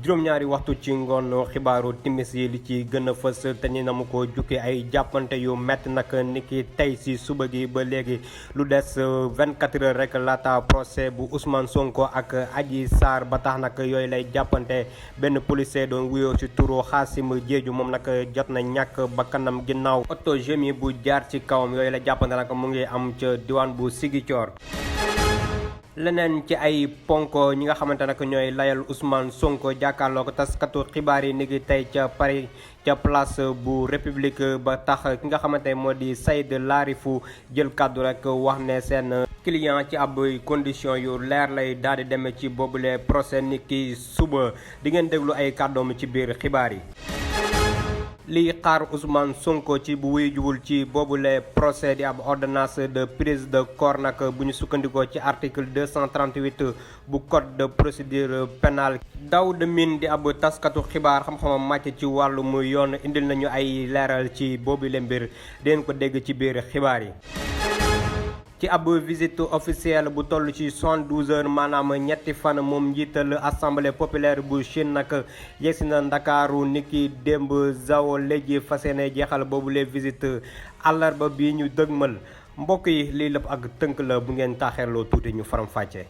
juróom-ñaari waxtu ci ngoon xibaaru timis yi li ci gën a fës te ni na mu ko jukki ay jàppante yu métti nag niki tey si suba gi ba léegi lu des 24 heures rek laata procès bu Ousmane Sonko ak Adji Sarr ba tax nag yooyu lay jàppante benn policier doon wuyoo si turu Xaasim Jeeju moom nag jot na ñàkk bakkanam ginnaaw oto gémi bu jaar ci kawam yooyu la jàppante nag mu ngi am ca diwaan bu Ziguinchor. leneen ci ay ponko ñi nga xamante nag ñooy layal Ousmane Sonko jàkkaarloo ko taskatu xibaar yi ni ngi tey ca Paris ca place bu République ba tax ki nga xamante moo di Saïd Larifou jël kàddu rek wax ne seen client ci ab condition yu leer lay daal di demee ci boobule procès ni ki suba di ngeen déglu ay kàddoom ci biir xibaar yi. lii xaar Ousmane Sonko ci bu wuy juwul ci boobule procès di ab ordonnance de prise de corps nag bu ñu sukkandikoo ci article 238 bu code de procédure pénale. Daouda Mine di ab taskatu xibaar xam-xamam màcc ci wàllum yoon indil nañu ay leeral ci boobule mbir deen ko dégg ci biir xibaar yi. ci ab visite officielle bu toll ci 72 heures maanaam ñetti fan moom njiital assemblée populaire bu Chine nag yegsi na Ndakaaru niki démb Zhao Leji fas yéene jeexal boobule visite àllarba bi ñu dëgmal mbokk yi lii lépp ak tënk la bu ngeen taaxeerloo tuuti ñu faram fàcce.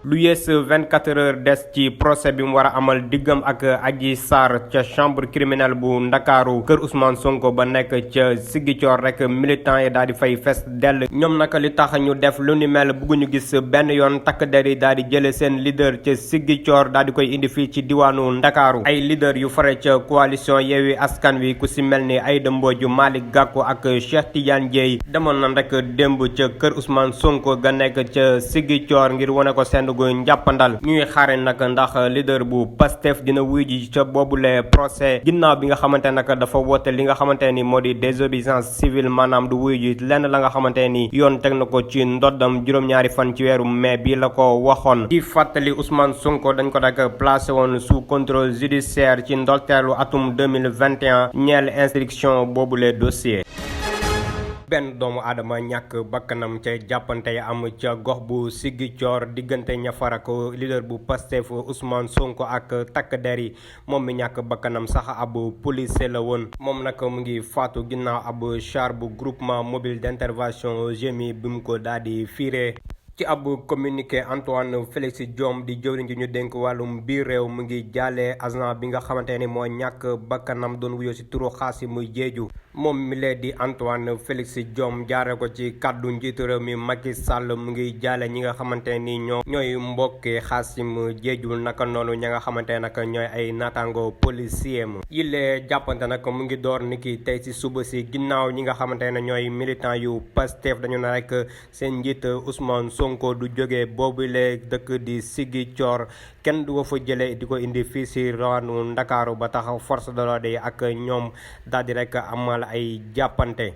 lu yees 24 heures des ci procès bi mu war a amal diggam ak Adji Sarr ca chambre criminelle bu Ndakaaru kër Ousmane Sonko ba nekk ca Ziguinchor rek militant yi daal di fay fes dell ñoom nag li tax ñu def lu ni mel bëgguñu gis benn yoon takk der yi daal di jële seen leader ca Ziguinchor daal di koy indi fii ci diwaanu Ndakaaru ay leader yu fare ca coalition Yewwi Askan Wi ku si mel ni Aïda Mbodj Malick Gakou ak Cheikh Tidiane Dièye demoon na rek démb ca kër Ousmane Sonko ga nekk ca Ziguinchor ngir wane ko seen gu njàppandal ñuy xaare nag ndax leader bu Pastef dina wuy ji ca boobule procès ginnaaw bi nga xamante nag dafa woote li nga xamante ni moo di désobéissance civile maanaam du wuy ji lenn la nga xamante ni yoon teg na ko ci ndoddam juróom-ñaari fan ci weeru mai bi la ko waxoon di fàttali Ousmane Sonko dañ ko rek placé woon sous contrôle judiciaire ci ndolteelu atum 2021 ñeel instruction boobule dossier. benn doomu aadama ñàkk bakkanam ca jàppante yi am ca gox bu Ziguinchor diggante ña farak leader bu Pastef Ousmane Sonko ak takk der yi moom mi ñàkk bakkanam sax ab policier la woon moom nag mu ngi faatu ginnaaw ab char bu groupement mobile d'intervention GMI bi mu ko daal di fiire ci ab communiqué Antoine Félix Diome di jëwriñ ji ñu dénk wàllum biir réew mu ngi jàllee agent bi nga xamante ni moo ñàkk bakkanam doon wuyoo ci turu Xaasim Jeeju moom mi lee di Antoine Félix Diome jaare ko ci kàddu njiitu réew mi Macky Sall mu ngi jaale ñi nga xamante ni ñooy mbokki Xaasim Jeeju naka noonu ña nga xamante nag ñooy ay naataango policier ma yile jàppante nag mu ngi door niki tey ci suba si ginnaaw ñi nga xamante ne ñooy militant yu Pastef dañu na rek seen njiit Ousmane Sonko du jógee boobule dëkk di Ziguinchor kenn du ko fa jëlee di ko indi fii si rawaanu Ndakaaru ba tax force de l'ordre yi ak ñoom daal di rek amal ay jàppante.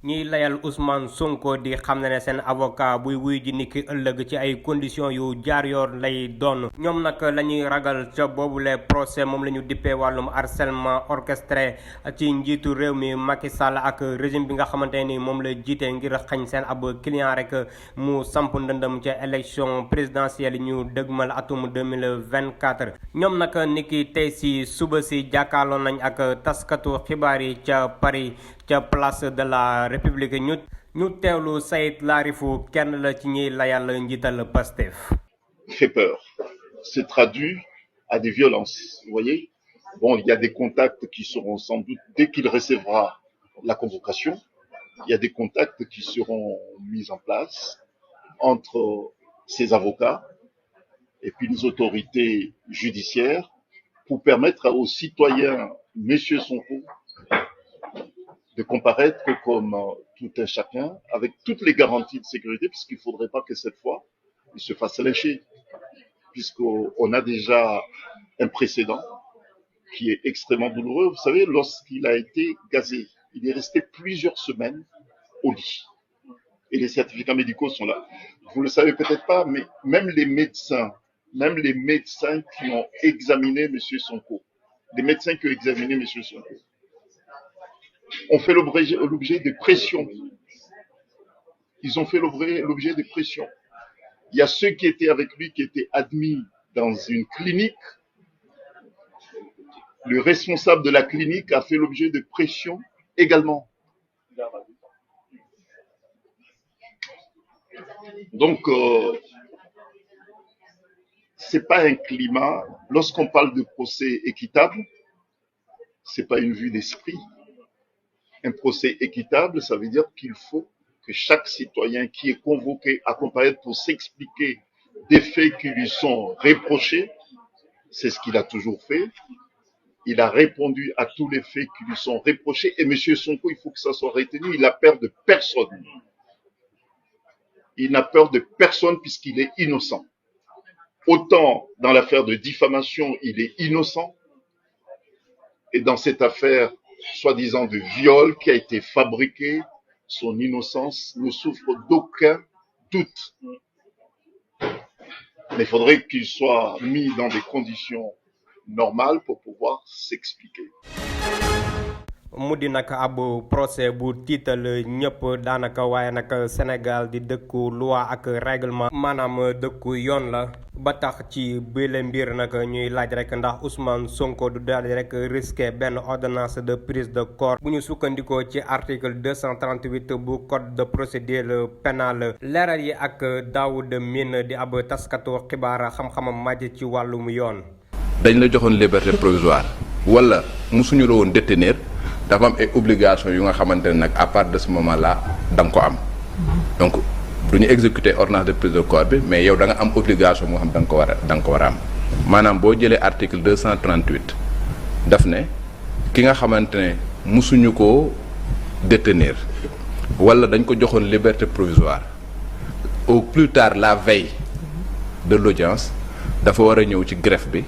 ñiy layal Ousmane Sonko di xam ne seen avocat buy wuy ji niki ëllëg ci ay conditions yu jaar yoon lay doon ñoom nag la ñuy ragal ca boobule procès moom la ñu dippee wàllum harcèlement orchestré ci njiitu réew mi Macky Sall ak régime bi nga xamante ni moom la jiite ngir xañ seen ab client rek mu samp ndëndëm ca élection présidentielle ñu dëgmal atum 2024 ñoom nag niki tey si suba si jàkkaarloo nañ ak taskatu xibaar yi ca Paris ca place de la République ñu teewlu Saïd Larifou kenn la ci ñuy layal njiital Pastef. Fait peur. C'est traduit à des violences. Vous voyez? Bon, il y a des contacts qui seront sans doute, dès qu'il recevra la convocation, il y a des contacts qui seront mis en place entre ses avocats et puis les autorités judiciaires pour permettre aux citoyens, Monsieur Sonko, de comparaître comme tout un chacun avec toutes les garanties de sécurité, puisqu'il ne faudrait pas que cette fois, il se fasse lyncher, puisqu'on a déjà un précédent qui est extrêmement douloureux. Vous savez, lorsqu'il a été gazé, il est resté plusieurs semaines au lit. Et les certificats médicaux sont là. Vous ne le savez peut-être pas, mais même les médecins qui ont examiné M. Sonko, les médecins qui ont examiné M. Sonko, ont fait l'objet de pressions. Ils ont fait l'objet de pressions. Il y a ceux qui étaient avec lui, qui étaient admis dans une clinique. Le responsable de la clinique a fait l'objet de pression également. Donc, c'est pas un climat. Lorsqu'on parle de procès équitable, c'est pas une vue d'esprit. Un procès équitable, ça veut dire qu'il faut que chaque citoyen qui est convoqué à comparaître pour s'expliquer des faits qui lui sont reprochés, c'est ce qu'il a toujours fait. Il a répondu à tous les faits qui lui sont reprochés. Et M. Sonko, il faut que ça soit retenu, il a peur de personne. Il n'a peur de personne puisqu'il est innocent. Autant dans l'affaire de diffamation, il est innocent. Et dans cette affaire, soi-disant de viol qui a été fabriquée, son innocence ne souffre d'aucun doute. Mais il faudrait qu'il soit mis dans des conditions normales pour pouvoir s'expliquer. mu di nag ab procès bu tiital ñëpp daanaka waaye nag Sénégal di dëkku loi ak règlement maanaam dëkku yoon la ba tax ci bile mbir nag ñuy laaj rek ndax Ousmane Sonko du daal di rek risqué benn ordonnance de prise de corps bu ñu sukkandikoo ci article 238 bu code de procédure pénale leeral yi ak Daoud Mine di ab taskatu xibaar xam-xamam màcc ci wàllum yoon. dañ la joxoon liberté provisoire wala musuñu la woon détenir dafa am ay obligations yu nga xamante ne nag à partir de ce moment là da nga ko am donc du ñu exécuter ordonnance de prise de corps bi mais yow da nga am obligation moo xam da nga ko war a am maanaam boo jëlee article 238 daf ne ki nga xamante ne musuñu ko détenir wala dañ ko joxoon liberté provisoire au plus tard la veille de l'audience dafa war a ñëw ci greffe bi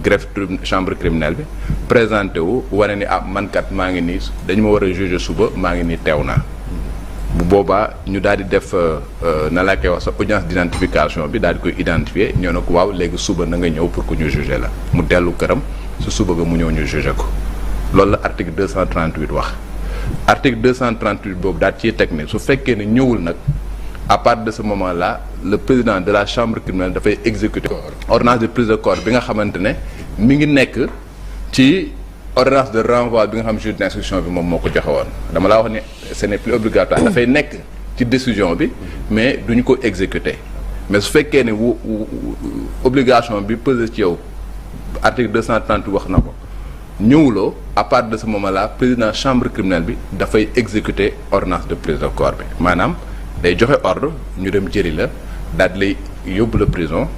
greffe chambre criminelle bi présenté wu wane ni mankat maa ngi nii dañu ma war a juger suba maa ngi nii teew naa bu boobaa ñu daal di def na laa koy wax sa audience d'identification bi daal di koy identifier ñoo ne ko waaw léegi suba na nga ñëw pour que ñu juger la mu dellu këram su suba ga mu ñëw ñu juger ko loolu la article 238 wax article 238 boobu daal ciy teg ne su fekkee ne ñëwul nag à partir de ce moment là le président de la chambre criminelle dafay exécuter ordonnance de prise de corps bi nga xamante ne mi ngi nekk ci ordonnance de renvoi bi nga xam juge d'instruction bi moom moo ko joxe woon dama laa wax ne ce n'est plus obligatoire dafay nekk ci décision bi mais duñu ko exécuter mais su fekkee ne obligation bi pesé ci yow article 230 wax na ko ñëwuloo à partir de ce moment là président chambre criminelle bi dafay exécuter ordonnance de prise de corps bi maanaam day joxe ordre ñu dem jëli la daal di lay yóbbu la prison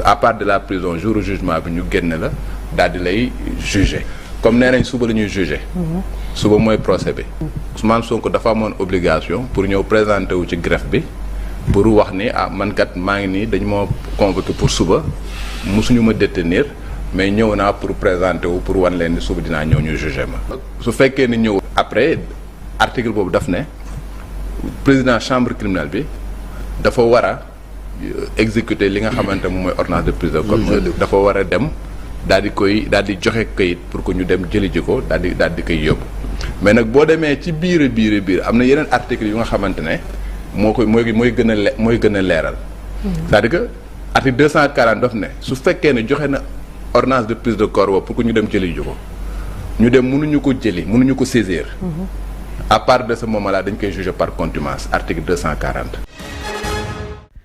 à part de la prison jour jugement bi ñu génn la daal di lay juger comme nee nañ suba la ñuy juger suba mooy procès bi Ousmane Sonko dafa amoon obligation pour ñëw présenter wu ci greffe bi pour wax ni man kat maa ngi nii dañu ma convoqué pour suba mosuñu ma détenir mais ñëw naa pour présenter wu pour wan leen ni suba dinaa ñëw ñu juger ma su fekkee ni ñëw après article boobu daf ne président chambre criminelle bi dafa war a exécuter li nga xamante moom mooy ordonnance de prise de corps dafa war a dem daal di joxe kayit pour que ñu dem jëli ji ko daal di koy yóbbu mais nag boo demee ci biir am na yeneen article yu nga xamante ne mooy gën a leeral c'est-à-dire que article 240 daf ne su fekkee ne joxe na ordonnance de prise de corps boobu pour que ñu dem jëli ji ko ñu dem mënuñu ko jëli mënuñu ko saisir à part de ce moment là dañ koy juger par contumace article 240.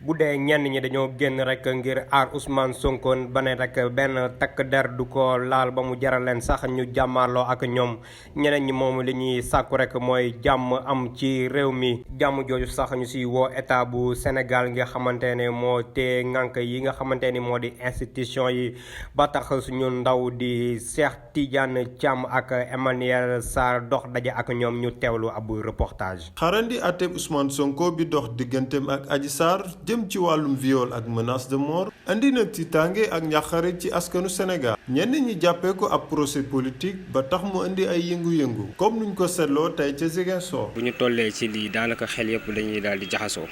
bu dee ñenn ñi dañoo génn rek ngir aar Ousmane Sonko ba ne rek benn takk der du ko laal ba mu jaral leen sax ñu jàmmaarloo ak ñoom ñeneen ñi moom li ñuy sàkku rek mooy jàmm am ci réew mi jàmm jooju sax ñu si woo état bu Sénégal nga xamante ne moo tee ngànk yi nga xamante ni moo di institution yi ba tax suñu ndaw di Cheikh Tidiane Thiam ak Emmanuel Sarr dox daje ak ñoom ñu teewlu ab reportage. xarandi àtteb Ousmane Sonko bi dox digganteem ak Adji Sarr jëm ci wàllum viol ak menace de mort andi na tiitaange ak njàqare ci askanu Sénégal ñenn ñi jàppee ko ab procès politique ba tax mu indi ay yëngu-yëngu comme nuñ ko seetloo tey ca Ziguinchor. bu ñu tollee ci lii daanaka xel yëpp dañuy daal di jaxasoo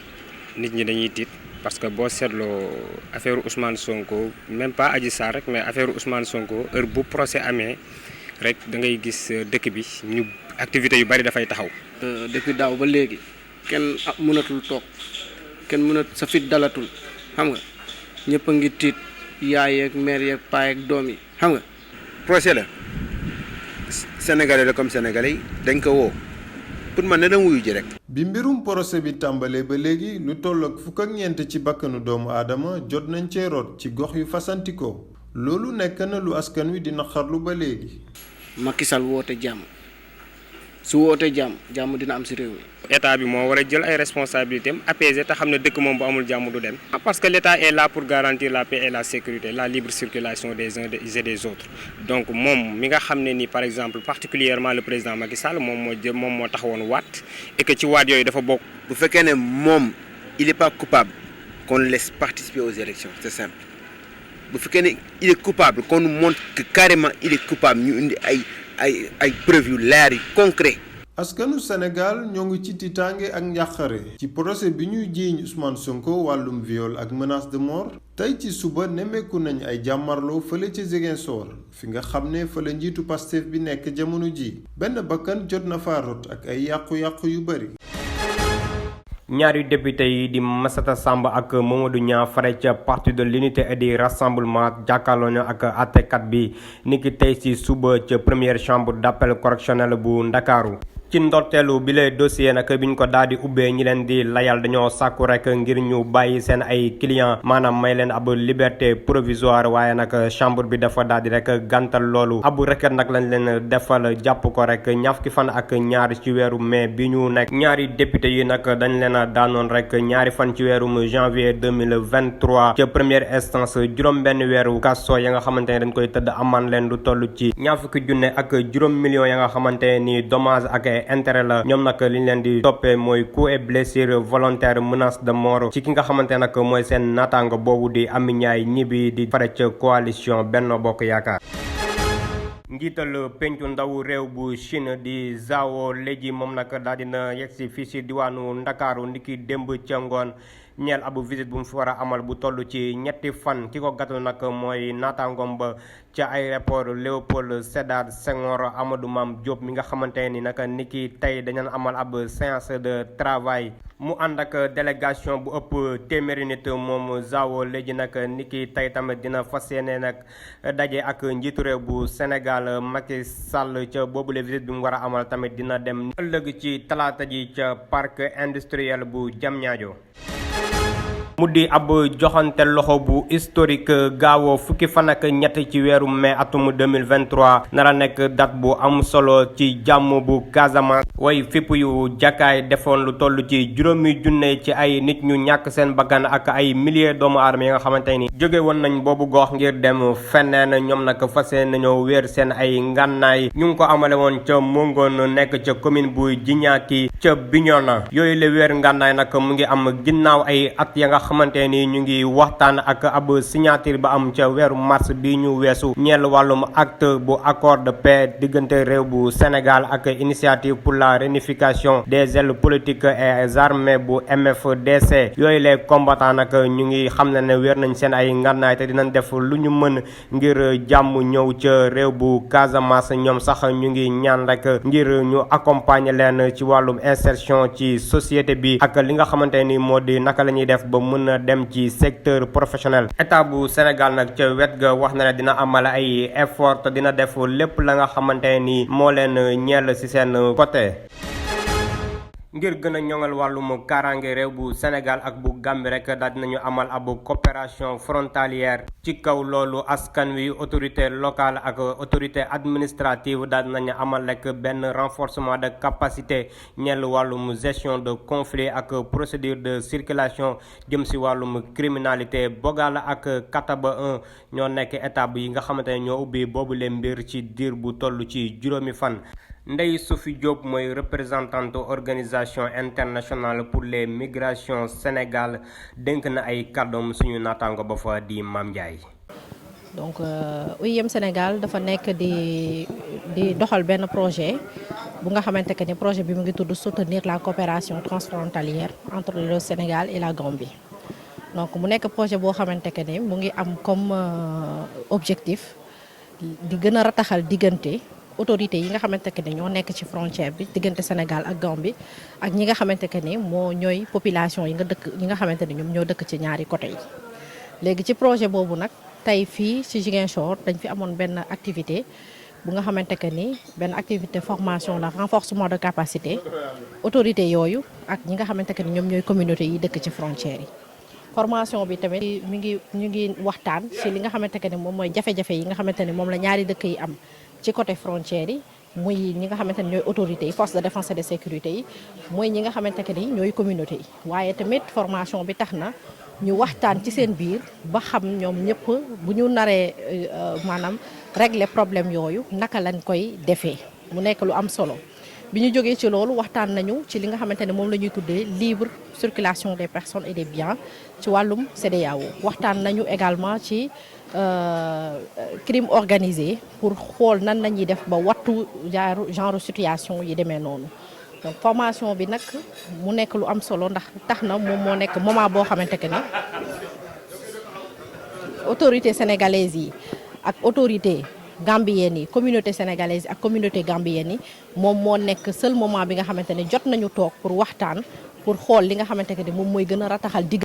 nit ñi dañuy tiit parce que boo seetloo affaire Ousmane Sonko même pas Adji Sarr rek mais affaire Ousmane Sonko heure bu procès amee rek da ngay gis dëkk bi ñu activités yu bari dafay taxaw. depuis daaw ba léegi kenn mënatul toog kenn mënat sa fit dalatul xam nga ñëpp a ngi tiit yaay ak mère yeeg paa ak doom yi xam nga. procès la sénégalais la comme sénégalais dañ ko woo pour man ne dama wuyu ji rek. bi mbirum procès bi tàmbalee ba léegi lu toll ak fukk ak ñeent ci bakkanu doomu aadama jot nañ cee root ci gox yu fasantikoo loolu nekk na lu askan wi di naqarlu ba léegi. Macky Sall woote jàmm su wootee jàmm dina am si réew mi. état bi moo war a jël ay responsabilités am apaiser te xam ne dëkk moom bu amul jàmm du dem. parce que l' état est là pour garantir la paix et la sécurité la libre circulation des uns et des autres donc moom mi nga xam ne ni par exemple particulièrement le président Macky Sall moom moo taxawoon waat et que ci waat yooyu dafa bokk. bu fekkee ne moom il est pas coupable qu'on le laisse participer aux élections c'est simple bu fekkee ne il est coupable qu'on nous montre que carrément il est coupable ñu indi ay preuves yu leer yi concret. askanu Sénégal ñoo ngi ci tiitaange ak njàqare ci procès bi ñuy jiiñ Ousmane Sonko wàllum viol ak menace de mort tey ci suba nemmeeku nañ ay jàmmarloo fële ci Ziguinchor fi nga xam ne fa la njiitu Pastef bi nekk jamono ji benn bakkan jot na fa rot ak ay yàqu-yàqu yu bari. ñaari député yi di Massata Samb ak Mamadou Niang fare ca parti de l'unité et du rassemblement jàkkaarloo na ak àttekat bi niki tey ci suba ca première chambre d'appel correctionnel bu Ndakaaru ci ndorteelu bi lay dossier nag bi ñu ko daal di ubbee ñi leen di layal dañoo sàkku rek ngir ñu bàyyi seen ay client maanaam may leen ab liberté provisoire waaye nag chambre bi dafa daal di rek gàntal loolu abu requête nag lañ leen defal jàpp ko rek ñaar fukki fan ak ñaar ci weeru mai bi ñu nekk ñaari député yi nag dañ leen daanoon rek ñaari fan ci weeru janvier 2023 ca première instance juróom benn weeru kaso ya nga xamante ne dañ koy tëdd amaan leen lu toll ci ñaar fukki junne ak juróom millions ya nga xamante ni dommage ak intérêt la ñoom nag li ñu leen di toppee mooy coup et blessure volontaire menace de mort ci ki nga xamante nag mooy seen naataango boobu di Amy Ndiaye Gniby di fare ca coalition Benno Bokk Yaakaar. njiital pencu ndaw réew bu Chine di Zhao Leji moom nag daal dina yegsi fii si diwaanu Ndakaaru ndiki démb ca ngoon ñeel abu visite bu mu fi war a amal bu toll ci ñetti fan ki ko gàttu nag mooy naataangoom ba ca aéroport Léopold Sédar Senghor Amadou Mame Diop mi nga xamante ni nag niki tey dañu amal ab séance de travail mu ànd ak délégation bu ëpp téeméeri nit moom Zhao Leji nag niki tey tamit dina fas yéene nag daje ak njiitu réew bu Sénégal Macky Sall ca boobule visite bi mu war a amal tamit dina dem ëllëg ci talaata ji ca parc industriel bu Diamniadio. mu di ab joxante loxo bu historique gaawoo fukki fan ak ñett ci weeru mai atum 2023 nara nekk date bu am solo ci jàmm bu Casamance way fipp yu jàkkaay defoon lu toll ci juróomi junne ci ay nit ñu ñàkk seen bakkan ak ay milliers doomu aadama yi nga xamante ni jóge woon nañ boobu gox ngir dem feneen ñoom nag fas yéene nañoo wéer seen ay ngànnaay ñu ngi ko amale woon ca Mongon nekk ca commune bu Djignaki ca Bignona yooyu la wéer ngànnaay nag mu ngi am ginnaaw ay at ya nga xamante ni ñu ngi waxtaan ak ab signature ba am ca weeru mars bi ñu weesu ñeel wàllum acte bu accord de paix diggante réew bu Sénégal ak initiative pour la réunification des ailes politiques et armées bu MFDC yooyu les combattants nag ñu ngi xam ne wéer nañ seen ay ngànnaay te dinañ def lu ñu mën ngir jàmm ñëw ca réew bu Casamance ñoom sax ñu ngi ñaan rek ngir ñu accompagner leen ci wàllum insertion ci société bi ak li nga xamante ni moo di naka la ñuy def ba mën a dem ci secteur professionnel état bu Sénégal nag ca wet ga wax na ne dina amal ay effort dina def lépp la nga xamante ni moo leen ñeel ci seen côté ngir gën a ñoŋal wàllum kaaraange réew bu Sénégal ak bu Gambie rek daal dinañu amal ab coopération frontalière ci kaw loolu askan wi autorité locale ak autorité administrative daal dinañu amal rek benn renforcement de capacité ñeel wàllum gestion de conflit ak procédure de circulation jëm si wàllum criminalité Bogal ak Kataba 1 ñoo nekk étape yi nga xamante ne ñoo ubbi boobu leen mbir ci diir bu toll ci juróomi fan. Ndeye Sophie Diop mooy représentante organisation internationale pour les migrations Sénégal dénk na ay kàddoom suñu naataango ba fa di Mame Ndiaye. donc OIM Sénégal dafa nekk di doxal benn projet bu nga xamante que ni projet bi mu ngi tudd soutenir la coopération transfrontalière entre le Sénégal et la Gambie donc mu nekk projet boo xamante que ni mu ngi am comme objectif di gën a rataxal diggante. autorités yi nga xamante que ni ñoo nekk ci frontière bi diggante Sénégal ak Gambie ak ñi nga xamante que ni moo ñooy population yi nga xamante ni ñoom ñoo dëkk ci ñaari côté yi léegi ci projet boobu nag tey fii ci Ziguinchor dañ fi amoon benn activité bu nga xamante que ni benn activité formation la renforcement de capacité autorité yooyu ak ñi nga xamante que ni ñoom ñooy communauté yi dëkk ci frontières yi. formation bi tamit ñu ngi waxtaan ci li nga xamante que ni moom mooy jafe-jafe yi nga xamante ni moom la ñaari dëkk yi am ci côté frontières yi muy ñi nga xamante ni ñooy autorités yi force de défense et de sécurité yi muy ñi nga xamante que ni ñooy communauté yi waaye tamit formation bi tax na ñu waxtaan ci seen biir ba xam ñoom ñëpp bu ñu naree maanaam régler problème yooyu naka lañ koy defee mu nekk lu am solo bi ñu jógee ci loolu waxtaan nañu ci li nga xamante ne moom la ñuy tuddee libre circulation des personnes et des biens ci wàllum CEDEAO waxtaan nañu également ci crime organisé pour xool nan la ñuy def ba wattu genre situation yi demee noonu donc formation bi nag mu nekk lu am solo ndax tax na moom moo nekk moment boo xamante que ni autorité sénégalaise yi ak autorité gambienne yi communauté sénégalaise ak communauté gambienne yi moom moo nekk seul moment bi nga xamante ne jot nañu toog pour waxtaan pour xool li nga xamante ne moom mooy gën a rataxal digg.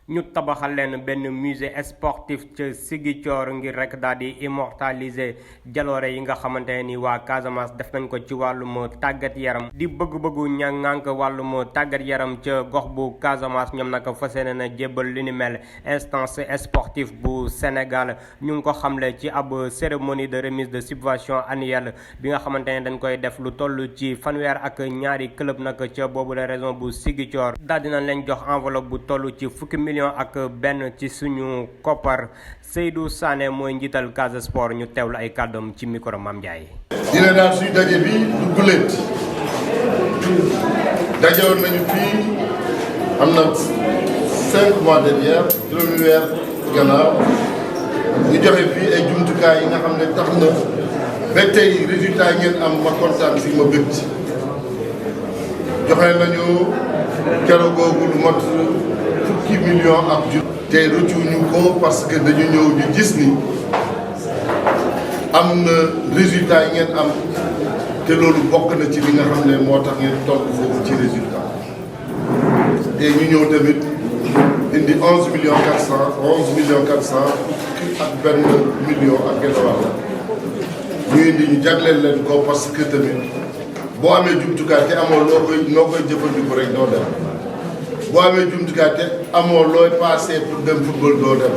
ñu tabaxal leen benn musée sportif ca Ziguinchor ngir rek daal di immortaliser jaloore yi nga xamante ne ni waa Casamance def nañ ko ci wàllum tàggat yaram di bëgg-bëggu ña ngànk wàllum tàggat yaram ca gox bu Casamance ñoom nag fas yéene na jébbal li ni mel instance sportive bu Sénégal ñu ngi ko xamle ci ab cérémonie de remise de subvention annuelle bi nga xamante ne dañ koy def lu toll ci fanweer ak ñaari club nag ca boobu la région bu Ziguinchor daal dinañ leen jox enveloppe bu toll ci fukki million ak benn ci suñu koppar. Seydou Sané mooy njiital Casa Sport ñu teewlu ay kàddoom ci micro Mame Ndiaye. dina daal suy daje bi du guléet dajewoon nañu fii am na 5 mois derrière juróomi weer gannaaw ñu joxe fii ay jumtukaay yi nga xam ne tax na ba tey résultat yi ngeen am ma kontaan si ma bëgg ci joxe nañu keroog googu lu mot fukki million ak jur tey rëccuñu ko parce que dañu ñëw ñu gis ni am na résultat yi ngeen am te loolu bokk na ci li nga xam ne moo tax ngeen toll foofu ci résultat te ñu ñëw tamit indi 11 millions 400 ak benn million ak genn wàll ñu indi ñu jagleel leen ko parce que tamit boo amee jumtukaay te amoo noo koy jëfandiku rek doo dem boo amee jumtukaay te amoo looy passé pour dem football doo dem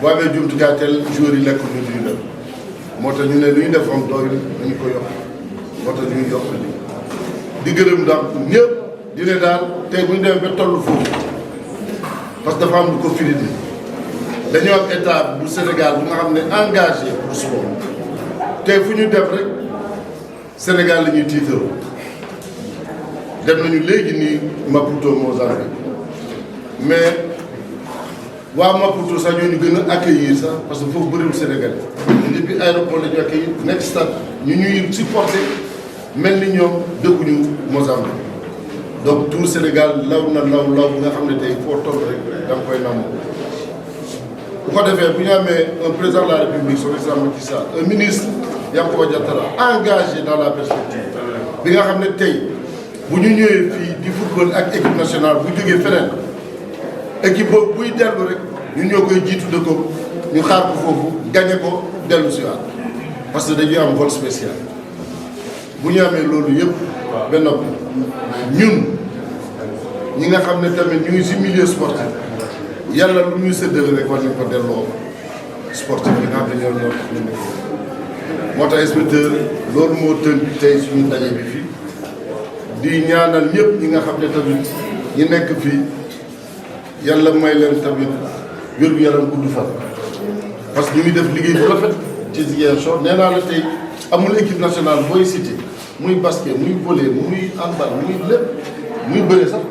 boo amee jumtukaay te joueurs yi lekk ñu duñu dem moo tax ñu ne lu ñu defoon doyul dañu ko yokk moo tax ñu yokk lii di gërëm ndax ñëpp dina daal tey bu ñu demee ba toll foofu parce que dafa am lu ko firi ni dañoo am état bu Sénégal bu nga xam ne engagé pour sport tey fu ñu dem rek Sénégal la ñuy tiitaroo dem nañu léegi nii Maputo Mozambique mais waa Maputo sax ñoo ñu gën a accueillir sax parce que foofu bëriwul Sénégal ñu depuis aéroport la ñu accueillir nekk stade ñu ñuy supporté mel ni ñoom dëkkuñu Mozambique donc tout Sénégal law na law bu nga xam ne tey foo toll rek da nga koy namoo bu ko defee bu ñu amee un président de la République son excellence Macky Sall un ministre Yankhoba Diattara engagé dans la perspective bi nga xam ne tey bu ñu ñëwee fii di football ak équipe nationale bu jógee feneen équipe boobu buy dellu rek ñun ñoo koy jiitu dëkkoom ñu xaar ko foofu gagné ko dellu si waat parce que dañuy am vol spécial bu ñu amee loolu yëpp ba noppi ñun ñi nga xam ne tamit ñu ngi si milieu sportif yàlla lu ñuy séddale rek war nañ ko delloo sportif yi nga xam ne ñoo tax ñu nekk moo tax inspecteur loolu moo tënk tey suñu ndaje bi fii di ñaanal ñëpp ñi nga xam ne tamit ñi nekk fii yàlla may leen tamit wér-gu-yaram gudd fan parce que ñu ngi def liggéey bu rafet ci Ziguinchor nee naa la tey amul équipe nationale booy cité muy basket muy volley muy handball muy lépp muy bëre sax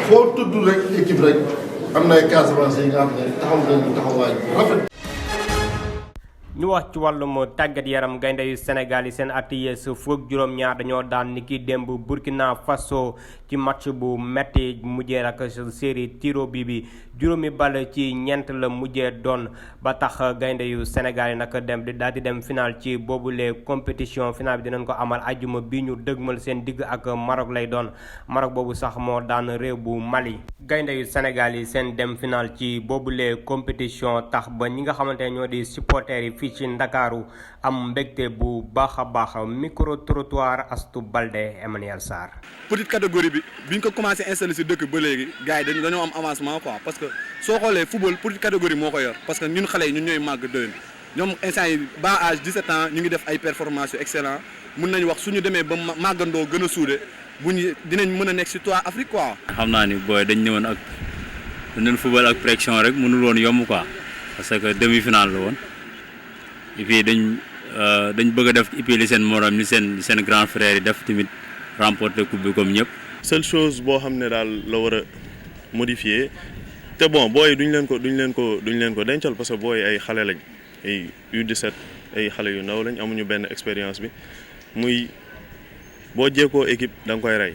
foo tudd rek équipe rek am na ay Casamance yi nga xam ne taxaw nañu taxawaay bu rafet. ñu wax ci wàllum tàggat yaram gaynde yu Sénégal yi seen ateliers fukk juróom-ñaar dañoo daan ni ki démb Burkina Faso ci match bu metti mujjee ak série tiro bi juróomi bal ci ñeent la mujjee doon ba tax gaynde yu Sénégal yi nag dem daal di dem final ci boobule compétition final bi dinañ ko amal ajjuma bi ñu dëgmal seen digg ak Maroc lay doon Maroc boobu sax moo daan réew bu Mali. gaynde yu Sénégal yi seen dem final ci boobule compétition tax ba ñi nga xamante ne ñoo di supporters yi fii ci Ndakaaru am mbégte bu baax a baax micro trottoir Astou Balde Emmanuel Sarr. petite catégorie bi biñ ko commencé installer ci dëkk ba léegi gars yi dañoo am avancement quoi parce que soo xoolee football petite catégorie moo ko yor parce que ñun xale yi ñun ñooy màgg déwén ñoom instant yi bas âge 17 ans ñu ngi def ay performances yu excellent mun nañu wax suñu demee ba màggandoo gën a suude buñu dinañ mën a nekk ci toi Afrique quoi. xam naa ni booy dañ ñëwoon ak dañ football ak pression rek mënul woon yomb quoi parce que demi-finale la woon et puis dañ bëgg a def et puis li seen morom ni seen grand frère yi def tamit remporter coupe bi comme ñëpp. seule chose boo xam ne daal la war a modifier te bon booy duñ leen ko dencal parce que booy ay xale lañ ay U17 ay xale yu ndaw lañ amuñu benn expérience bi muy boo jeekoo équipe da nga koy rey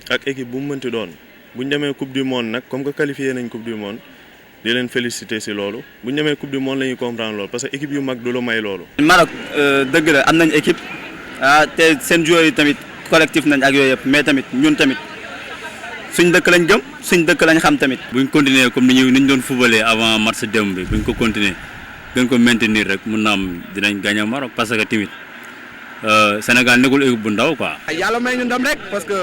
ak équipe bu mu mënti doon buñ demee coupe du monde nag comme que qualifié nañ coupe du monde di leen féliciter ci loolu buñ demee coupe du monde la ñuy comprendre loolu parce que équipe yu mag du la may loolu. Maroc dëgg la am nañ équipe te seen joueurs yi tamit collectif nañ ak yooyu yëpp mais tamit ñun tamit suñ dëkk lañ gëm suñ dëkk lañ xam tamit. buñ continuer comme ni ñu doon footballé avant match démb bi buñ ko continuer gën ko maintenir rek mun na am dinañ gagner Maroc parce que tamit Sénégal nekkul équipe bu ndaw quoi. yàlla may ñu ndam rek parce que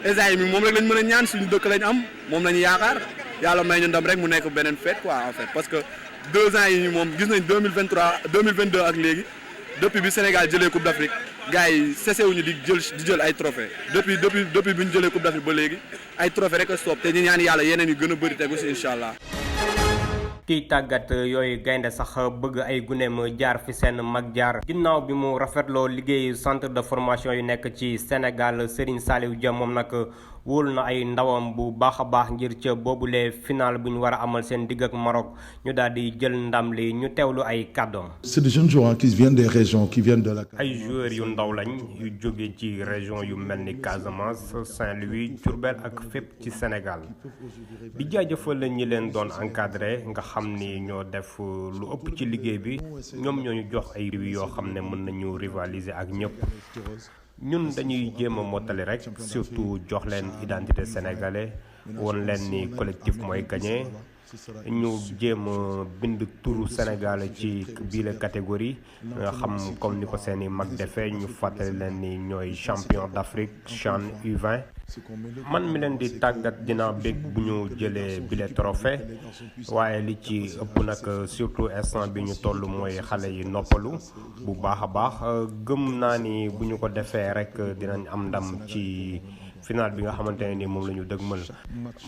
instant mi moom rek lañ mën a ñaan suñu dëkk lañ am moom lañu yaakaar yàlla may ñu ndam rek mu nekk beneen fête quoi en fait parce que 2 ans yi moom gis nañ 2022 ak léegi depuis bi Sénégal jëlee Coupe d'Afrique gars yi cessé wuñu di jël ay trophée depuis bi ñu jëlee Coupe d'Afrique ba léegi ay trophée rek a stop te ñu ñaan yàlla yeneen yu gën a bëri tegu si incha allah. kiy tàggat yooyu gaynde sax bëgg ay guneem jaar fi seen mag jaar ginnaaw bi mu rafetloo liggéeyu centre de formation yu nekk ci Sénégal Serigne Saliou Dia moom nag wóolu na ay ndawam bu baax a baax ngir ca boobule final bu ñu war a amal seen digg ak Maroc ñu daal di jël ndam li ñu teewlu ay kàddoom. C'est des jeunes joueurs qui viennent des régions qui viennent de la. ay joueurs yu ndaw lañ yu jóge ci région yu mel ni Casamance Saint-Louis Diourbel ak fépp ci Sénégal di jaajëfal ñi leen doon encadré nga xam ni ñoo def lu ëpp ci liggéey bi ñoom ñoo ñu jox ay riw yoo xam ne mën nañu rivaliser ak ñëpp. ñun dañuy jéem a mottali rek surtout jox leen identité sénégalais woon leen ni collectif mooy gagné ñu jéem a bind turu Sénégal ci biir catégorie nga xam comme ni ko seeni mag defee ñu fàttali leen ni ñooy champion d'Afrique CHAN U20 man mi leen di tàggat dina bég bu ñu jëlee bile trophée waaye li ci ëpp nag surtout instant bi ñu toll mooy xale yi noppalu bu baax a baax gëm naa ni bu ñu ko defee rek dinañ am ndam ci final bi nga xamante ne ni moom la ñu dëgmal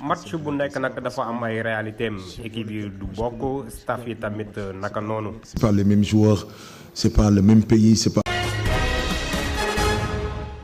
match bu nekk nag dafa am ay réalité am équipe yi du bokk staff yi tamit naka noonu. C'est pas les mêmes joueurs, c'est pas le même pays, c'est pas